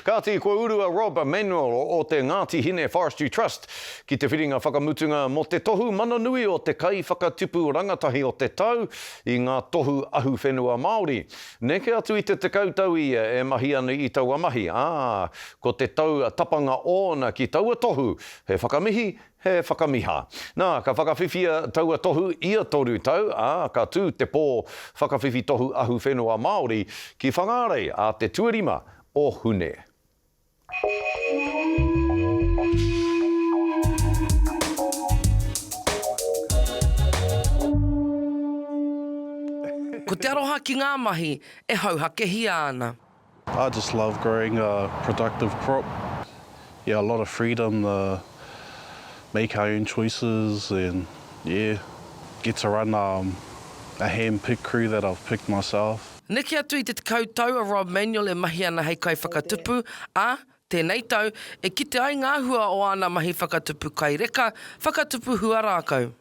Kāti, kua uru a Rob Manuel o te Ngāti Hine Forestry Trust ki te whiringa whakamutunga mō te tohu mana nui o te Kaiwhakatupu Rangatahi o te Tau i ngā Tohu Ahuwhenua Māori. Neke atu i te 10 tau ia e mahi ana i taua mahi, ā, ko te tau tapanga ōna ki taua tohu he whakamihi, He whakamiha. Nā, ka whakawhiwhia taua tohu ia toru tau, ā, ka tū te pō whakawhiwhi tohu ahuwhenua Māori ki Whangārei ā te tuarima o Hune. Ko te aroha ki ngā mahi e hauhakehia ana. I just love growing a productive crop. Yeah, a lot of freedom to make our own choices and yeah, get to run um, a hand pick crew that I've picked myself. Neke atu i te 10 tau a Rob Manuel e mahi ana hei kaiwhakatupu, ā, tēnei tau, e kite ai ngā hua o āna mahi whakatupu kai reka, whakatupu hua rākau.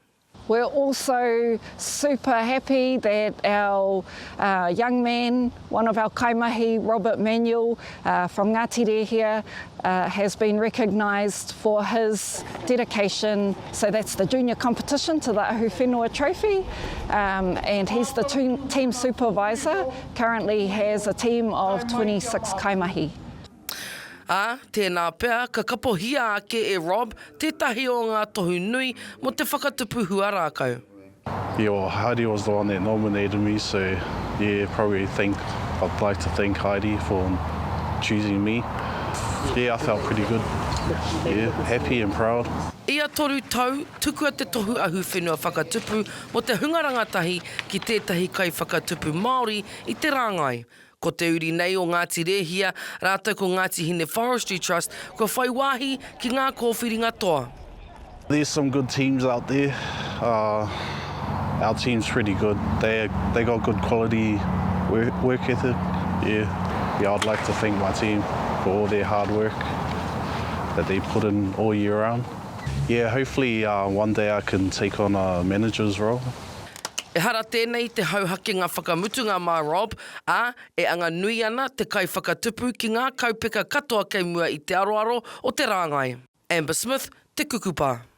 We're also super happy that our uh, young man, one of our kaimahi, Robert Manuel uh, from Ngāti Rēhia, uh, has been recognised for his dedication. So that's the junior competition to the Ahuwhenua Trophy. Um, and he's the team supervisor, currently has a team of 26 kaimahi. Ā, tēnā pea ka kapohia ake e Rob tētahi o ngā tohu nui mō te whakatupu huarākau. Yeah, well Heidi was the one that nominated me so yeah probably thank I'd like to thank Heidi for choosing me. Yeah I felt pretty good yeah happy and proud. Ia toru tau, tukua te tohu ahuwhenua whakatupu mō te hunga rangatahi ki tētahi kaiwhakatupu Māori i te rāngai. Ko te uri nei o Ngāti Rēhia rātou ko Ngāti Hine Forestry Trust kua whai wāhi ki ngā kōwhiringa toa. There's some good teams out there, our team's pretty good, they they got good quality work ethic, yeah, yeah I'd like to thank my team for all their hard work that they put in all year round, yeah hopefully one day I can take on a manager's role. Ehara tēnei i te hauhakenga whakamutunga mā Rob, ā, e anga nui ana te kaiwhakatupu ki ngā kaupeka katoa kei mua i te aroaro o te rāngai. Amber Smith, Te Kukupa.